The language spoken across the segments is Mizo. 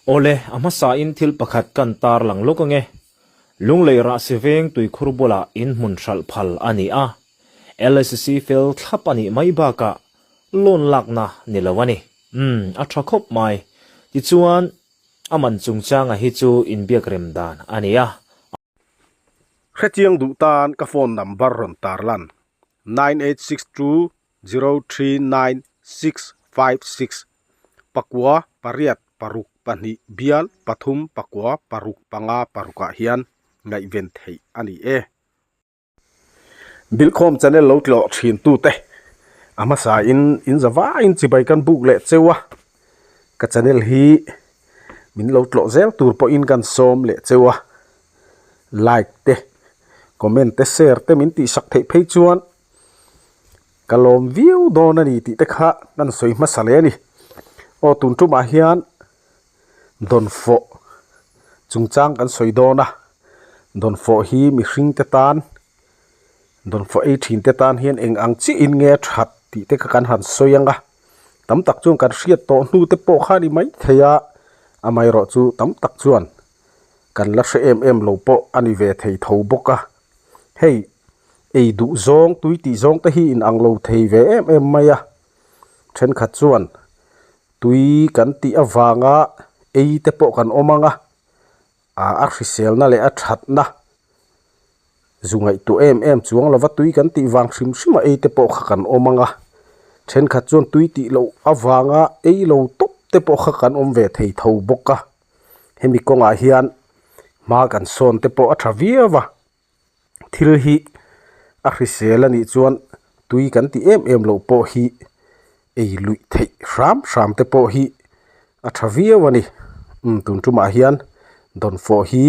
Awle, a hmasain thil pakhat kan tarlang lawk ange. Lunglei Rahsi veng tuikhur bulah inhmun hralh phal a ni a, LSC fel thlap a nih mai bakah loan lakna ni lo a ni. Umm, a tha khawp mai. Tichuan, a man chungchanga hi chu inbiak rem dan a ni a. Hrechiang duh tan ka phone number rawn tarlan, 9862 039 656, pakua pariat paruk pahnih bial pathum pakua paruk panga parukah hian ngaihven theih a ni e. Bilkhawm channel lo tlawh thin tute a hmasa in in za vaiin chibai kan buk leh cheu a, ka channel hi min lo tlawh zel tur pawhin kan sawm leh cheu a, like te comment te share te min tihsak theih phei chuan ka lawm viau dawn a ni tih te kha kan sawi hmasa leh a ni. Aw tun tumah hian Dawnfawh chungchang kan sawi dawn a, dawnfawh hi mihring te tan, dawnfawh ei thin te tan hian eng ang chiahin nge a that tih te kha kan han sawi ang a, tam tak chuan kan hriat tawh hnu te pawh kha a ni maithei a, amaherawh chu tam tak chuan kan la hre em em lo pawh a ni ve thei tho bawk a, hei ei duh zawng tui tih zawng te hi inang lo thei ve em em mai a, thenkhat chuan. Tui kan tih avanga ei te pawh kan awm ang a, a hriselna leh a thatna zu ngaihtuah em em chuang lova tui kan tih vang hrim hrim a ei te pawh kha kan awm ang a, thenkhat chuan tui tih loh avanga ei lo tawp te pawh kha kan awm ve thei tho bawk a, hemi kawngah hian hma kan sawn te pawh a tha viau a. Thil hi a hrisel a nih chuan tui kan tih em em loh pawh hi ei luih theih hram hram te pawh hi a tha viau a ni. Umm tun tumah hian dawnfawh hi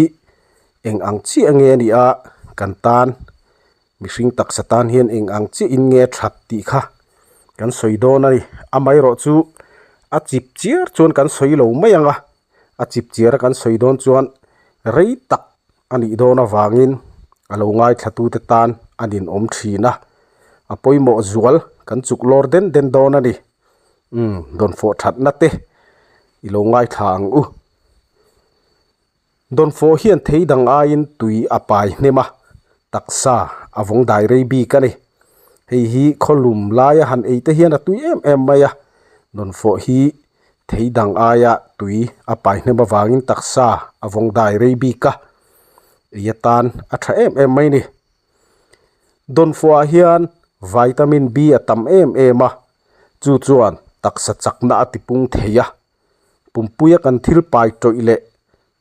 eng ang chiah nge a nih a kan tan mihring taksa tan hian eng ang chiahin nge a that tih kha kan sawi dawn a ni. Amaherawhchu a chip chiar chuan kan sawi lo mai ang a, a chip chiara kan sawi dawn chuan rei tak a nih dawn avangin a lo ngaithlatute tan a ninawm thin a, a pawimawh zual kan chuk lawr den den dawn a ni. Umm, dawnfawh thatna te i lo ngaithla ang u. Dawnfawh hian thei dang aiin tui a pai hnem a, taksa a vawng dai rei bik a ni. Hei hi khawlum laia han ei te hian a tui em em mai a, dawnfawh hi Thei dang aia tui a pai hnem avangin taksa a vawng dai rei bik a, ei atan a tha em em mai ni. Dawnfuah hian vitamin B a tam em em a, chu chuan taksa chakna a tipung thei a, pumpuia kan thil pai tawih leh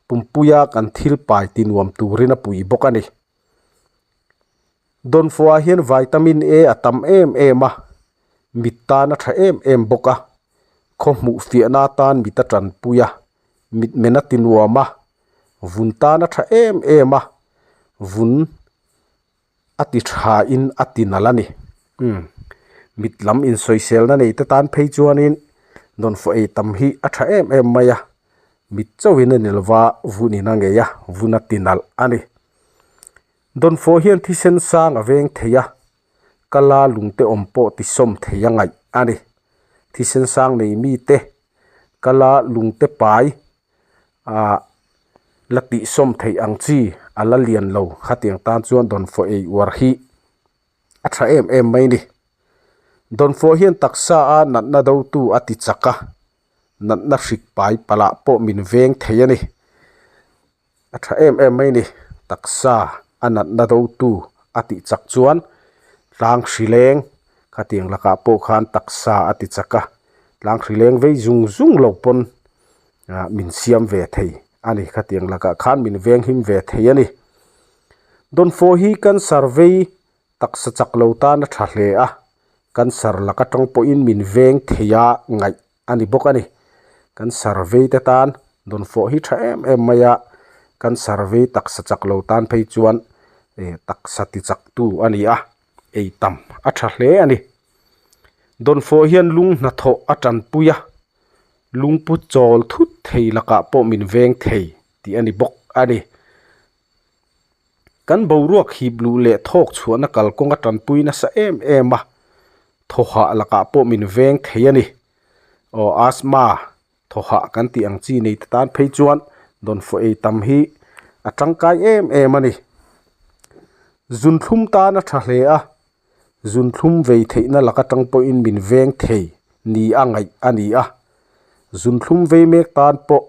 pumpuia kan thil pai tinuam turin a pui bawk a ni. Dawnfuah hian vitamin A a tam em em a, mit tan a tha em em bawk a, khaw hmuh fiahna atan mit a tanpui a, mit men a ti nuam a, vun tan a tha em em a, vun a ti tha in a ti nalh a ni. Umm mit lam insawiselna nei te tan phei chuanin dawnfawh ei tam hi a tha em em mai a, mit chauhin a ni lova vunin a ngei a, vun a ti nalh a ni. Dawnfawh hian thisen sang a veng thei a, kala lungte awm pawh tisawm thei a ngaih a ni. Thisen sang nei mite kala lungte pai ah la tihsawm theih ang chi a la lian lo. Khatiang tan chuan dawnfawh ei uar hi a tha em em mai ni. Dawnfawh hian taksa a natna dotu a ti chak a, natna hrik pai palh ah pawh min veng thei a ni. A tha em em mai ni, taksa a natna dotu a tih chak chuan tlang hri leng khatiang lakah pawh khan taksa a ti chak a, tlang hri leng vei zung zung lo pawn ah min siam ve thei a ni, khatiang lakah khan min venghim ve thei a ni. Dawnfawh hi cancer vei taksa chak lo tan a tha hle a, cancer lak atang pawhin min veng thei a ngaih a ni bawk a ni. Kan survey te tan dawnfawh hi tha em em mai a, kan survey taksa chak lo tan phei chuan eh taksa ti chak tu a ni a, ei tam a tha hle a ni. Dawnfawh hian lung hnathawh a tanpui a, lungpu chawl thut thei lakah pawh min veng thei tih a ni bawk a ni. Kan boruak hip luh leh thawk chhuahna kalkawng a tanpui nasa em em a, thawhah lakah pawh min veng thei a ni. Aw asthma, Thawhah kan tih ang chi nei te tan phei chuan dawnfawh ei tam hi a tangkai em em a ni. Zunthlum tan a tha hle a, zunthlum vei theihna lak atang pawhin min veng thei ni a ngaih a ni a. Zunthlum vei mek tan pawh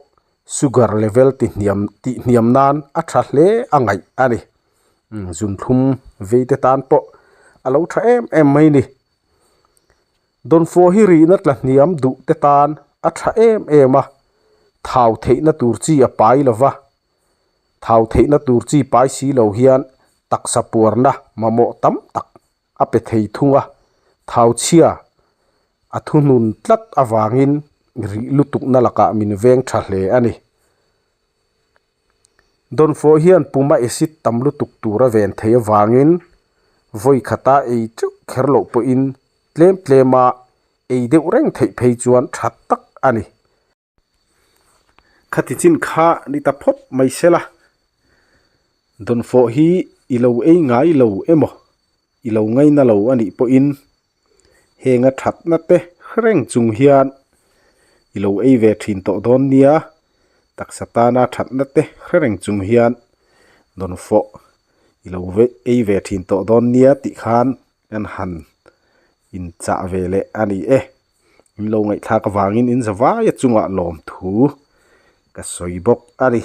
sugar level ti hniam tih hniam nan a tha hle a ngaih a ni. Zunthlum vei te tan pawh a lo tha em em mai ni. Dawnfawh hi rihna tla hniam duh te tan a tha em em a, thau theihna tur chi a pai lo va. Thau theihna tur chi pai si lo hian taksa puarna mamawh tam tak a pe thei thung a, thau chhia a thuhnun tlat avangin rih lutukna lakah min veng tha hle a ni. Dawnfawh hian puma acid tam lutuk tur a ven theih avangin vawi khata ei teuh kher loh pawhin tlem tlema ei deuh reng theih phei chuan tha tak a ni. Khati chin kha ni ta phawt mai sela, dawnfawh hi i lo ei ngai lo emaw i lo ngaina lo a nih pawhin Heng a thatna te reng chung hian i lo ei ve thin tawh dawn nia, taksa tana thatna te hre reng chung hian dawnfawh i lo ei ve thin tawh dawn nia tih khan kan han inchah ve leh a ni e. In lo ngaihthlak avangin in zavaia chungah lawmthu ka sawi bawk a ni.